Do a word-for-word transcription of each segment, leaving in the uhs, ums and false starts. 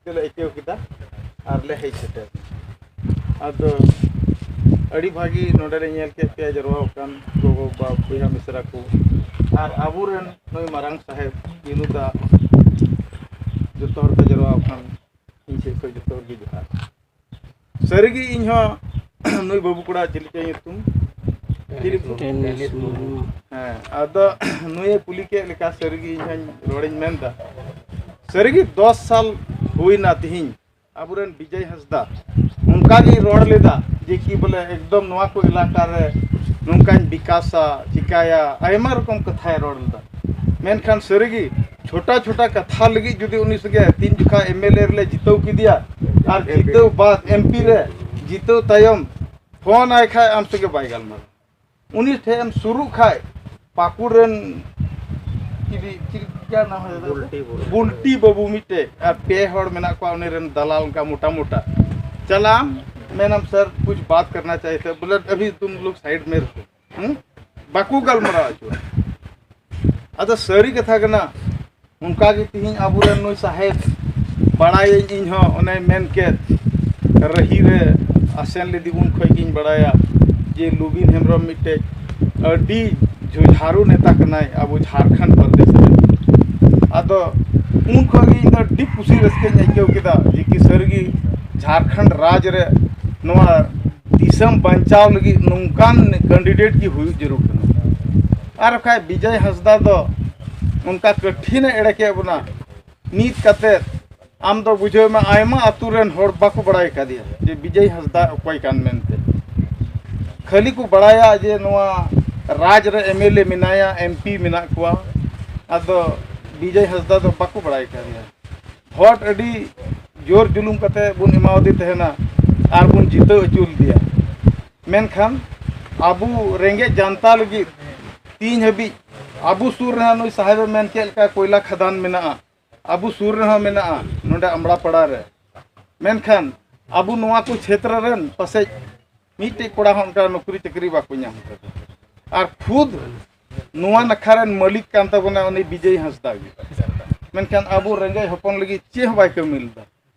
ᱛᱮᱞᱮ ᱟᱹᱭᱠᱟᱹᱣ ᱠᱮᱫᱟ ᱟᱨ ᱞᱮ ᱦᱮᱡ ᱥᱮᱴᱮᱨ᱾ ᱟᱫᱚ ᱟᱹᱰᱤ ᱵᱷᱟᱹᱜᱤ ᱱᱚᱰᱮ ᱞᱮ ᱧᱮᱞ ᱠᱮᱫ ᱯᱮᱭᱟ ᱡᱟᱨᱣᱟ ᱟᱠᱟᱱ ᱜᱚᱜᱚ ᱵᱟᱵᱟ ᱵᱚᱭᱦᱟ ᱢᱤᱥᱨᱟ ᱠᱚ, ᱟᱨ ᱟᱵᱚᱨᱮᱱ ᱱᱩᱭ ᱢᱟᱨᱟᱝ ᱥᱟᱦᱮᱵᱽ ᱵᱤᱱᱩ ᱫᱟ, ᱡᱚᱛᱚ ᱦᱚᱲ ᱠᱚ ᱡᱟᱨᱣᱟ ᱟᱠᱟᱱ, ᱤᱧ ᱥᱮᱫ ᱠᱷᱚᱱ ᱡᱚᱛᱚ ᱦᱚᱲ ᱜᱮ ᱡᱚᱦᱟᱨ᱾ ᱥᱟᱹᱨᱤᱜᱮ ᱤᱧ ᱦᱚᱸ ᱱᱩᱭ ᱵᱟᱹᱵᱩ ᱠᱚᱲᱟ ᱪᱮᱫ ᱞᱮᱠᱟ ᱧᱩᱛᱩᱢ? ᱪᱮᱫ ᱧᱩᱛᱩᱢ? ᱴᱮᱱᱤᱥ ᱢᱩᱨᱢᱩ᱾ ᱦᱮᱸ, ᱟᱫᱚ ᱱᱩᱭᱮ ᱠᱩᱞᱤ ᱠᱮᱫ ᱞᱮᱠᱟ ᱥᱟᱹᱨᱤᱜᱮ ᱤᱧ ᱦᱚᱸᱧ ᱨᱚᱲᱤᱧ ᱢᱮᱱᱫᱟ᱾ ᱥᱟᱹᱨᱤᱜᱮ ᱫᱚᱥ ᱥᱟᱞ ᱦᱩᱭᱱᱟ ᱛᱤᱦᱤᱧ ᱟᱵᱚᱨᱮᱱ ᱵᱤᱡᱚᱭ ᱦᱟᱸᱥᱫᱟ ᱚᱱᱠᱟ ᱜᱮᱭ ᱨᱚᱲ ᱞᱮᱫᱟ ᱡᱮ ᱠᱤ ᱵᱚᱞᱮ ᱮᱠᱫᱚᱢ ᱱᱚᱣᱟ ᱠᱚ ᱮᱞᱟᱠᱟ ᱨᱮ ᱱᱚᱝᱠᱟᱧ ᱵᱤᱠᱟᱥᱟ, ᱪᱤᱠᱟᱭᱟ, ᱟᱭᱢᱟ ᱨᱚᱠᱚᱢ ᱠᱟᱛᱷᱟᱭ ᱨᱚᱲ ᱞᱮᱫᱟ᱾ ᱢᱮᱱᱠᱷᱟᱱ ᱥᱟᱹᱨᱤᱜᱮ ᱪᱷᱳᱴᱟ ᱪᱷᱳᱴᱟ ᱠᱟᱛᱷᱟ ᱞᱟᱹᱜᱤᱫ ᱡᱩᱫᱤ ᱩᱱᱤ ᱥᱚᱸᱜᱮ ᱛᱤᱱ ᱡᱚᱠᱷᱟ ᱮᱢ ᱮᱞ ᱮ ᱨᱮᱞᱮ ᱡᱤᱛᱟᱹᱣ ᱠᱮᱫᱮᱭᱟ ᱟᱨ ᱡᱤᱛᱟᱹᱣ ᱵᱟᱫ ᱮᱢ ᱯᱤ ᱨᱮ ᱡᱤᱛᱟᱹᱣ ᱛᱟᱭᱚᱢ ᱯᱷᱳᱱ ᱟᱭ ᱠᱷᱟᱡ ᱟᱢ ᱥᱚᱸᱜᱮ ᱵᱟᱭ ᱜᱟᱞᱢᱟᱨᱟᱣᱟ᱾ ᱩᱱᱤ ᱴᱷᱮᱱ ᱮᱢ ᱥᱩᱨᱩᱜ ᱠᱷᱟᱡ ᱯᱟᱹᱠᱩᱲ ᱨᱮᱱ ᱪᱤᱞᱤ, ᱪᱤᱞᱤ, ᱠᱭᱟ ᱱᱟᱢ ᱦᱟᱭ ᱫᱟᱫᱟ? ᱵᱩᱞᱴᱤ, ᱵᱩᱞᱴᱤ᱾ ᱵᱩᱞᱴᱤ ᱵᱟᱹᱵᱩ ᱢᱤᱫᱴᱮᱡ ᱟᱨ ᱯᱮ ᱦᱚᱲ ᱢᱮᱱᱟᱜ ᱠᱚᱣᱟ ᱩᱱᱤ ᱨᱮᱱ ᱫᱟᱞᱟᱞ ᱚᱱᱠᱟ ᱢᱚᱴᱟ ᱢᱚᱴᱟ᱾ ᱪᱟᱞᱟᱜ ᱟᱢ, ᱢᱮᱱᱟᱢ, "ᱥᱟᱨ, ᱠᱩᱪ ᱵᱟᱛ ᱠᱟᱨᱱᱟ ᱪᱟᱦᱤᱭᱮ ᱛᱷᱟ, ᱵᱚᱞᱮ ᱟᱵᱷᱤ ᱛᱩᱢ ᱞᱳᱜ ᱥᱟᱭᱤᱰ ᱢᱮ ᱨᱚᱠᱷᱳ᱾" ᱦᱩᱸ? ᱵᱟᱠᱚ ᱜᱟᱞᱢᱟᱨᱟᱣ ᱦᱚᱪᱚᱣᱟᱜᱼᱟ᱾ ᱟᱫᱚ ᱥᱟᱹᱨᱤ ᱠᱟᱛᱷᱟ ᱠᱟᱱᱟ, ᱚᱱᱠᱟ ᱜᱮ ᱛᱤᱦᱤᱧ ᱟᱵᱚᱨᱮᱱ ᱱᱩᱭ ᱥᱟᱦᱮᱵᱽ, ᱵᱟᱲᱟᱭᱟᱹᱧ ᱤᱧ ᱦᱚᱸ, ᱚᱱᱮ ᱢᱮᱱ ᱠᱮᱫ, ᱨᱟᱹᱦᱤ ᱨᱮ ᱟᱥᱮᱱ ᱞᱮᱫᱮ ᱩᱱ ᱠᱷᱚᱡ ᱜᱤᱧ ᱵᱟᱲᱟᱭᱟ ᱡᱮ ᱞᱩᱵᱤᱱ ᱦᱮᱢᱵᱨᱚᱢ ᱢᱤᱫᱴᱮᱡ ᱟᱹᱰᱤ ᱡᱷᱩᱡᱷᱟᱨᱩ ᱱᱮᱛᱟ ᱠᱟᱱᱟᱭ ᱟᱵᱚ ᱡᱷᱟᱲᱠᱷᱚᱸᱰ ᱯᱨᱚᱫᱮᱥ ᱨᱮ᱾ ᱟᱫᱚ ᱩᱱ ᱠᱷᱚᱡ ᱜᱮ ᱤᱧ ᱫᱚ ᱟᱹᱰᱤ ᱠᱩᱥᱤ ᱨᱟᱹᱥᱠᱟᱹᱧ ᱟᱹᱭᱠᱟᱹᱣ ᱠᱮᱫᱟ ᱡᱮ ᱠᱤ ᱥᱟᱹᱨᱤᱜᱮ ᱡᱷᱟᱲᱠᱷᱚᱸᱰ ᱨᱟᱡᱽ ᱨᱮ ᱱᱚᱣᱟ ᱫᱤᱥᱚᱢ ᱵᱟᱧᱪᱟᱣ ᱞᱟᱹᱜᱤᱫ ᱱᱚᱝᱠᱟᱱ candidate ᱜᱮ ᱦᱩᱭᱩᱜ ᱡᱟᱹᱨᱩᱲ ᱠᱟᱱᱟ᱾ ᱟᱨ ᱵᱟᱠᱷᱟᱡ ᱵᱤᱡᱚᱭ ᱦᱟᱸᱥᱫᱟ ᱫᱚ ᱚᱱᱠᱟ ᱠᱟᱹᱴᱷᱤᱱᱮ ᱮᱲᱮ ᱠᱮᱫ ᱵᱚᱱᱟ᱾ ᱱᱤᱛ ᱠᱟᱛᱮ ᱟᱢ ᱫᱚ ᱵᱩᱡᱷᱟᱹᱣ ᱢᱮ, ᱟᱭᱢᱟ ᱟᱹᱛᱩ ᱨᱮᱱ ᱦᱚᱲ ᱵᱟᱠᱚ ᱵᱟᱲᱟᱭ ᱠᱟᱫᱮᱭᱟ ᱡᱮ ᱵᱤᱡᱚᱭ ᱦᱟᱸᱥᱫᱟ ᱚᱠᱚᱭ ᱠᱟᱱ ᱢᱮᱱᱛᱮ᱾ ᱠᱷᱟᱹᱞᱤ ᱠᱚ ᱵᱟᱲᱟᱭᱟ ᱡᱮ ᱱᱚᱣᱟ ᱨᱟᱡᱽ ᱨᱮ ᱮᱢ ᱮᱞ ᱮ ᱢᱮᱱᱟᱭᱟ, ᱮᱢ ᱯᱤ ᱢᱮᱱᱟᱜ ᱠᱚᱣᱟ, ᱟᱫᱚ ᱵᱤᱡᱚᱭ ᱦᱟᱸᱥᱫᱟ ᱫᱚ ᱵᱟᱠᱚ ᱵᱟᱲᱟᱭ ᱠᱟᱫᱮᱭᱟ᱾ ᱵᱷᱳᱴ ᱟᱹᱰᱤ ᱡᱳᱨ ᱡᱩᱞᱩᱢ ᱠᱟᱛᱮ ᱵᱚᱱ ᱮᱢᱟᱣᱟᱫᱮ ᱛᱟᱦᱮᱱᱟ ᱟᱨ ᱵᱚᱱ ᱡᱤᱛᱟᱹᱣ ᱦᱚᱪᱚ ᱞᱮᱫᱮᱭᱟ᱾ ᱢᱮᱱᱠᱷᱟᱱ ᱟᱵᱚ ᱨᱮᱸᱜᱮᱡ ᱡᱟᱱᱛᱟ ᱞᱟᱹᱜᱤᱫ ᱛᱤᱦᱤᱧ ᱦᱟᱹᱵᱤᱡ ᱟᱵᱚ ᱥᱩᱨ ᱨᱮᱦᱚᱸ ᱱᱩᱭ ᱥᱟᱦᱮᱵᱮ ᱢᱮᱱ ᱠᱮᱫ ᱞᱮᱠᱟ ᱠᱚᱭᱞᱟ ᱠᱷᱟᱫᱟᱱ ᱢᱮᱱᱟᱜᱼᱟ, ᱟᱵᱚ ᱥᱩᱨ ᱨᱮᱦᱚᱸ ᱢᱮᱱᱟᱜᱼᱟ ᱱᱚᱰᱮ ᱟᱢᱲᱟ ᱯᱟᱲᱟ ᱨᱮ᱾ ᱢᱮᱱᱠᱷᱟᱱ ᱟᱵᱚ ᱱᱚᱣᱟ ᱠᱚ ᱪᱷᱮᱛᱨᱚ ᱨᱮᱱ ᱯᱟᱥᱮᱡ ᱢᱤᱫᱴᱮᱡ ᱠᱚᱲᱟ ᱦᱚᱸ ᱚᱱᱠᱟ ᱱᱚᱠᱨᱤ ᱪᱟᱹᱠᱨᱤ ᱵᱟᱠᱚ ᱧᱟᱢ ᱠᱟᱫᱟ᱾ ᱟᱨ ᱠᱷᱩᱫ ᱱᱚᱣᱟ ᱱᱟᱠᱷᱟ ᱨᱮᱱ ᱢᱟᱹᱞᱤᱠ ᱠᱟᱱ ᱛᱟᱵᱚᱱᱟ ᱩᱱᱤ ᱵᱤᱡᱚᱭ ᱦᱟᱸᱥᱫᱟ ᱜᱮ᱾ ᱢᱮᱱᱠᱷᱟᱱ ᱟᱵᱚ ᱨᱮᱸᱜᱮᱡ ᱦᱚᱯᱚᱱ ᱞᱟᱹᱜᱤᱫ ᱪᱮᱫ ᱦᱚᱸ ᱵᱟᱭ ᱠᱟᱹᱢᱤ ᱞᱮᱫᱟ᱾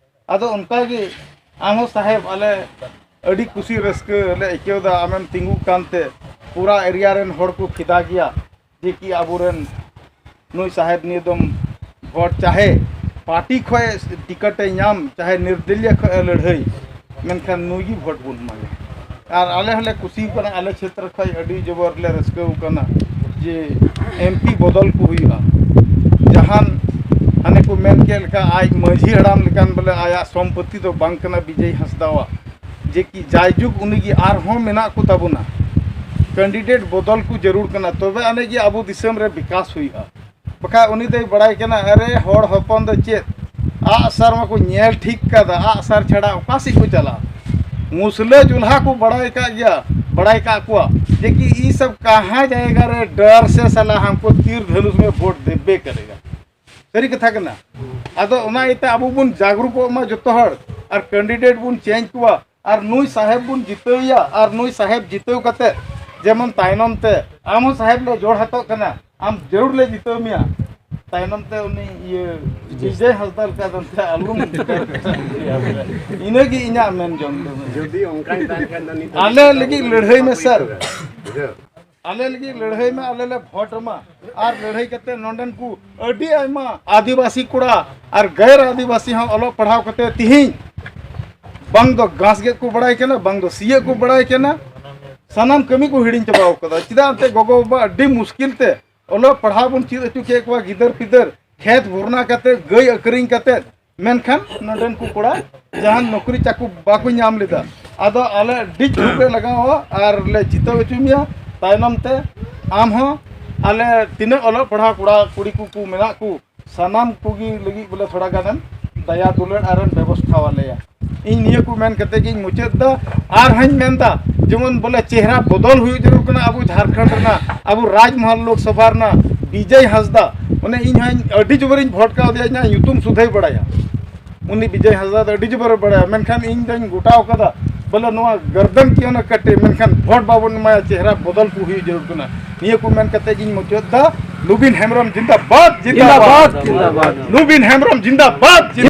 ᱟᱫᱚ ᱚᱱᱠᱟᱜᱮ ᱟᱢ ᱦᱚᱸ ᱥᱟᱦᱮᱵᱽ, ᱟᱞᱮ ᱟᱹᱰᱤ ᱠᱩᱥᱤ ᱨᱟᱹᱥᱠᱟᱹ ᱞᱮ ᱟᱹᱭᱠᱟᱹᱣᱫᱟ, ᱟᱢᱮᱢ ᱛᱤᱸᱜᱩᱜ ᱠᱟᱱᱛᱮ ᱯᱩᱨᱟ ᱮᱨᱤᱭᱟ ᱨᱮᱱ ᱦᱚᱲ ᱠᱚ ᱯᱷᱤᱫᱟ ᱜᱮᱭᱟ ᱡᱮ ᱠᱤ ᱟᱵᱚᱨᱮᱱ ᱱᱩᱭ ᱥᱟᱦᱮᱵᱽ ᱱᱤᱭᱟᱹ ᱫᱚᱢ ᱵᱷᱳᱴ, ᱪᱟᱦᱮ ᱯᱟᱨᱴᱤ ᱠᱷᱚᱡ ᱴᱤᱠᱤᱴ ᱮ ᱧᱟᱢ, ᱪᱟᱦᱮ ᱱᱤᱨᱫᱚᱞᱤᱭᱟ ᱠᱷᱚᱡ ᱮ ᱞᱟᱹᱲᱦᱟᱹᱭ, ᱢᱮᱱᱠᱷᱟᱱ ᱱᱩᱭ ᱜᱮ ᱵᱷᱳᱴ ᱵᱚᱱ ᱮᱢᱟᱭᱟ᱾ ᱟᱨ ᱟᱞᱮ ᱦᱚᱸᱞᱮ ᱠᱩᱥᱤ ᱠᱟᱱᱟ, ᱟᱞᱮ ᱪᱷᱮᱛᱨᱚ ᱠᱷᱚᱡ ᱟᱹᱰᱤ ᱡᱚᱵᱚᱨ ᱞᱮ ᱨᱟᱹᱥᱠᱟᱹ ᱠᱟᱱᱟ ᱡᱮ ᱮᱢ ᱯᱤ ᱵᱚᱫᱚᱞ ᱠᱚ ᱦᱩᱭᱩᱜᱼᱟ᱾ ᱡᱟᱦᱟᱱ ᱦᱟᱱᱮ ᱠᱚ ᱢᱮᱱ ᱠᱮᱫ ᱞᱮᱠᱟ, ᱟᱡ ᱢᱟᱹᱡᱷᱤ ᱦᱟᱲᱟᱢ ᱞᱮᱠᱟᱱ ᱵᱚᱞᱮ ᱟᱭᱟᱜ ᱥᱚᱢᱯᱚᱛᱤ ᱫᱚ ᱵᱟᱝ ᱠᱟᱱᱟ ᱵᱤᱡᱚᱭ ᱦᱟᱸᱥᱫᱟᱣᱟᱜ, ᱡᱮ ᱠᱤ ᱡᱟᱭᱡᱩᱜᱽ ᱩᱱᱤ ᱜᱮ ᱟᱨᱦᱚᱸ ᱢᱮᱱᱟᱜ ᱠᱚ ᱛᱟᱵᱚᱱᱟ᱾ ᱠᱮᱱᱰᱤᱰᱮᱴ ᱵᱚᱫᱚᱞ ᱠᱚ ᱡᱟᱹᱨᱩᱲ ᱠᱟᱱᱟ, ᱛᱚᱵᱮ ᱟᱹᱱᱤᱡ ᱜᱮ ᱟᱵᱚ ᱫᱤᱥᱚᱢ ᱨᱮ ᱵᱤᱠᱟᱥ ᱦᱩᱭᱩᱜᱼᱟ᱾ ᱵᱟᱠᱷᱟᱡ ᱩᱱᱤ ᱫᱚᱭ ᱵᱟᱲᱟᱭ ᱠᱟᱱᱟ, ᱟᱨᱮ ᱦᱚᱲ ᱦᱚᱯᱚᱱ ᱫᱚ ᱪᱮᱫ ᱟᱜᱼᱥᱟᱨ ᱢᱟᱠᱚ ᱧᱮᱞ ᱴᱷᱤᱠ ᱠᱟᱫᱟ, ᱟᱜᱼᱥᱟᱨ ᱪᱷᱟᱲᱟ ᱚᱠᱟ ᱥᱮᱫ ᱠᱚ ᱪᱟᱞᱟᱜᱼᱟ? ᱢᱩᱥᱞᱟᱹ ᱡᱩᱞᱦᱟ ᱠᱚ ᱵᱟᱲᱟᱭ ᱠᱟᱜ ᱜᱮᱭᱟ, ᱵᱟᱲᱟᱭ ᱠᱟᱜ ᱠᱚᱣᱟ ᱡᱮ ᱠᱤ ᱤ ᱥᱟᱵ ᱠᱟᱦᱟᱸ ᱡᱟᱭᱜᱟ ᱨᱮ ᱰᱟᱨ ᱥᱮ ᱥᱟᱞᱟ ᱦᱟᱢᱠᱚ ᱛᱤᱨ ᱫᱷᱟᱱᱩᱥ ᱢᱮ ᱵᱷᱳᱴ ᱫᱮᱵᱮ ᱠᱟᱨᱮᱜᱟ᱾ ᱥᱟᱹᱨᱤ ᱠᱟᱛᱷᱟ ᱠᱟᱱᱟ᱾ ᱟᱫᱚ ᱚᱱᱟ ᱤᱭᱟᱹᱛᱮ ᱟᱵᱚ ᱵᱚᱱ ᱡᱟᱜᱽᱨᱩᱠᱚᱜ ᱢᱟ ᱡᱚᱛᱚ ᱦᱚᱲ, ᱟᱨ ᱠᱮᱱᱰᱤᱰᱮᱴ ᱵᱚᱱ ᱪᱮᱧᱡᱽ ᱠᱚᱣᱟ, ᱟᱨ ᱱᱩᱭ ᱥᱟᱦᱮᱵᱽ ᱵᱚᱱ ᱡᱤᱛᱟᱹᱣᱮᱭᱟ, ᱟᱨ ᱱᱩᱭ ᱥᱟᱦᱮᱵᱽ ᱡᱤᱛᱟᱹᱣ ᱠᱟᱛᱮ ᱡᱮᱢᱚᱱ ᱛᱟᱭᱱᱚᱢ ᱛᱮ ᱟᱢ ᱦᱚᱸ ᱥᱟᱦᱮᱵᱽ ᱞᱮ ᱡᱳᱲ ᱦᱟᱛᱚᱜ ᱠᱟᱱᱟ, ᱟᱢ ᱡᱟᱹᱨᱩᱲ ᱞᱮ ᱡᱤᱛᱟᱹᱣ ᱢᱮᱭᱟ᱾ ᱛᱟᱭᱱᱚᱢ ᱛᱮ ᱩᱱᱤ ᱤᱭᱟᱹ ᱵᱤᱡᱚᱭ ᱦᱟᱸᱥᱫᱟ ᱞᱮᱠᱟ ᱫᱚ ᱮᱱᱛᱮ ᱟᱞᱚᱢ ᱤᱱᱟᱹᱜᱮ ᱤᱧᱟᱹᱜ ᱢᱮᱱ ᱡᱚᱝ ᱫᱚ᱾ ᱡᱩᱫᱤ ᱚᱱᱠᱟᱭ ᱛᱟᱦᱮᱸ ᱠᱷᱟᱱ ᱫᱚ ᱱᱤᱛᱚᱜ ᱟᱞᱮ ᱞᱟᱹᱜᱤᱫ ᱞᱟᱹᱲᱦᱟᱹᱭ ᱢᱮ ᱥᱟᱨ᱾ ᱵᱩᱡᱷᱟᱹᱣ? ᱟᱞᱮ ᱞᱟᱹᱜᱤᱫ ᱞᱟᱹᱲᱦᱟᱹᱭ ᱢᱮ, ᱟᱞᱮ ᱞᱮ ᱵᱷᱳᱴ ᱟᱢᱟ᱾ ᱟᱨ ᱞᱟᱹᱲᱦᱟᱹᱭ ᱠᱟᱛᱮ ᱱᱚᱰᱮᱱ ᱠᱚ ᱟᱹᱰᱤ ᱟᱭᱢᱟ ᱟᱹᱫᱤᱵᱟᱹᱥᱤ ᱠᱚᱲᱟ ᱟᱨ ᱜᱟᱹᱭᱨ ᱟᱹᱫᱤᱵᱟᱹᱥᱤ ᱦᱚᱸ ᱚᱞᱚᱜ ᱯᱟᱲᱦᱟᱣ ᱠᱟᱛᱮ ᱛᱤᱦᱤᱧ ᱵᱟᱝ ᱫᱚ ᱜᱷᱟᱥ ᱜᱮᱫ ᱠᱚ ᱵᱟᱲᱟᱭ ᱠᱟᱱᱟ, ᱵᱟᱝ ᱫᱚ ᱥᱤᱭᱳᱜ ᱠᱚ ᱵᱟᱲᱟᱭ ᱠᱟᱱᱟ, ᱥᱟᱱᱟᱢ ᱠᱟᱹᱢᱤ ᱠᱚ ᱦᱤᱲᱤᱧ ᱪᱟᱵᱟᱣ ᱠᱟᱫᱟ᱾ ᱪᱮᱫᱟᱜ ᱮᱱᱛᱮ ᱜᱚᱜᱚ ᱵᱟᱵᱟ ᱟᱹᱰᱤ ᱢᱩᱥᱠᱤᱞ ᱛᱮ ᱚᱞᱚᱜ ᱯᱟᱲᱦᱟᱣ ᱵᱚᱱ ᱪᱮᱫ ᱦᱚᱪᱚ ᱠᱮᱫ ᱠᱚᱣᱟ ᱜᱤᱫᱟᱹᱨ ᱯᱤᱫᱟᱹᱨ, ᱠᱷᱮᱛ ᱵᱷᱚᱨᱱᱟ ᱠᱟᱛᱮ, ᱜᱟᱹᱭ ᱟᱹᱠᱷᱨᱤᱧ ᱠᱟᱛᱮ, ᱢᱮᱱᱠᱷᱟᱱ ᱱᱚᱰᱮᱱ ᱠᱚ ᱠᱚᱲᱟ ᱡᱟᱦᱟᱱ ᱱᱚᱠᱨᱤ ᱪᱟᱹᱠᱨᱤ ᱵᱟᱠᱚ ᱧᱟᱢ ᱞᱮᱫᱟ᱾ ᱟᱫᱚ ᱟᱞᱮ ᱟᱹᱰᱤ ᱫᱩᱠ ᱨᱮ ᱞᱟᱜᱟᱣᱟ ᱟᱨ ᱞᱮ ᱡᱤᱛᱟᱹᱣ ᱦᱚᱪᱚ ᱢᱮᱭᱟ᱾ ᱛᱟᱭᱱᱚᱢ ᱛᱮ ᱟᱢ ᱦᱚᱸ ᱟᱞᱮ ᱛᱤᱱᱟᱹᱜ ᱚᱞᱚᱜ ᱯᱟᱲᱦᱟᱣ ᱠᱚᱲᱟ ᱠᱩᱲᱤ ᱠᱚᱠᱚ ᱢᱮᱱᱟᱜ ᱠᱚ, ᱥᱟᱱᱟᱢ ᱠᱚᱜᱮ ᱞᱟᱹᱜᱤᱫ ᱵᱚᱞᱮ ᱛᱷᱚᱲᱟ ᱜᱟᱱᱮᱢ ᱫᱟᱭᱟ ᱫᱩᱞᱟᱹᱲ ᱟᱨᱮᱢ ᱵᱮᱵᱚᱥᱛᱷᱟ ᱟᱞᱮᱭᱟ᱾ ᱤᱧ ᱱᱤᱭᱟᱹ ᱠᱚ ᱢᱮᱱ ᱠᱟᱛᱮ ᱜᱤᱧ ᱢᱩᱪᱟᱹᱫ ᱫᱟ᱾ ᱟᱨ ᱦᱚᱸᱧ ᱢᱮᱱ ᱫᱟ, ᱡᱮᱢᱚᱱ ᱵᱚᱞᱮ ᱪᱮᱦᱨᱟ ᱵᱚᱫᱚᱞ ᱦᱩᱭᱩᱜ ᱡᱟᱹᱨᱩᱲ ᱠᱟᱱᱟ ᱟᱵᱚ ᱡᱷᱟᱲᱠᱷᱚᱸᱰ ᱨᱮᱱᱟᱜ, ᱟᱵᱚ ᱨᱟᱡᱽᱢᱚᱦᱚᱞ ᱞᱳᱠᱥᱚᱵᱷᱟ ᱨᱮᱱᱟᱜ ᱵᱤᱡᱚᱭ ᱦᱟᱸᱥᱫᱟ᱾ ᱚᱱᱮ ᱤᱧ ᱦᱚᱸᱧ ᱟᱹᱰᱤ ᱡᱳᱨᱤᱧ ᱵᱷᱳᱴ ᱠᱟᱣᱫᱮᱭᱟ, ᱤᱧᱟᱹᱜ ᱧᱩᱛᱩᱢ ᱥᱩᱫᱷᱟᱹᱭ ᱵᱟᱲᱟᱭᱟ᱾ ᱩᱱᱤ ᱵᱤᱡᱚᱭ ᱦᱟᱸᱥᱫᱟ ᱫᱚ ᱟᱹᱰᱤ ᱡᱳᱨᱮ ᱵᱟᱲᱟᱭᱟ, ᱢᱮᱱᱠᱷᱟᱱ ᱤᱧ ᱫᱚᱧ ᱜᱚᱴᱟᱣ ᱠᱟᱫᱟ ᱵᱚᱞᱮ ᱱᱚᱣᱟ ᱜᱟᱨᱫᱟᱱ ᱠᱤᱭᱩ ᱱᱟ ᱠᱟᱴᱮ, ᱢᱮᱱᱠᱷᱟᱱ ᱵᱷᱳᱴ ᱵᱟᱵᱚᱱ ᱮᱢᱟᱭᱟ, ᱪᱮᱦᱨᱟ ᱵᱚᱫᱚᱞ ᱠᱚ ᱦᱩᱭᱩᱜ ᱡᱟᱹᱨᱩᱲ ᱠᱟᱱᱟ᱾ ᱱᱤᱭᱟᱹ ᱠᱚ ᱢᱮᱱ ᱠᱟᱛᱮ ᱜᱤᱧ ᱢᱩᱪᱟᱹᱫ ᱫᱟ᱾ ᱞᱩᱵᱤᱱ ᱦᱮᱢᱵᱨᱚᱢ ᱡᱤᱱᱫᱟᱵᱟᱫ, ᱡᱤᱱᱫᱟᱵᱟᱫ, ᱡᱤᱱᱫᱟᱵᱟᱫ᱾ ᱞᱩᱵᱤᱱ ᱦᱮᱢᱵᱨᱚᱢ ᱡᱤᱱᱫᱟᱵᱟᱫ, ᱡᱤᱱᱫᱟᱵᱟᱫ᱾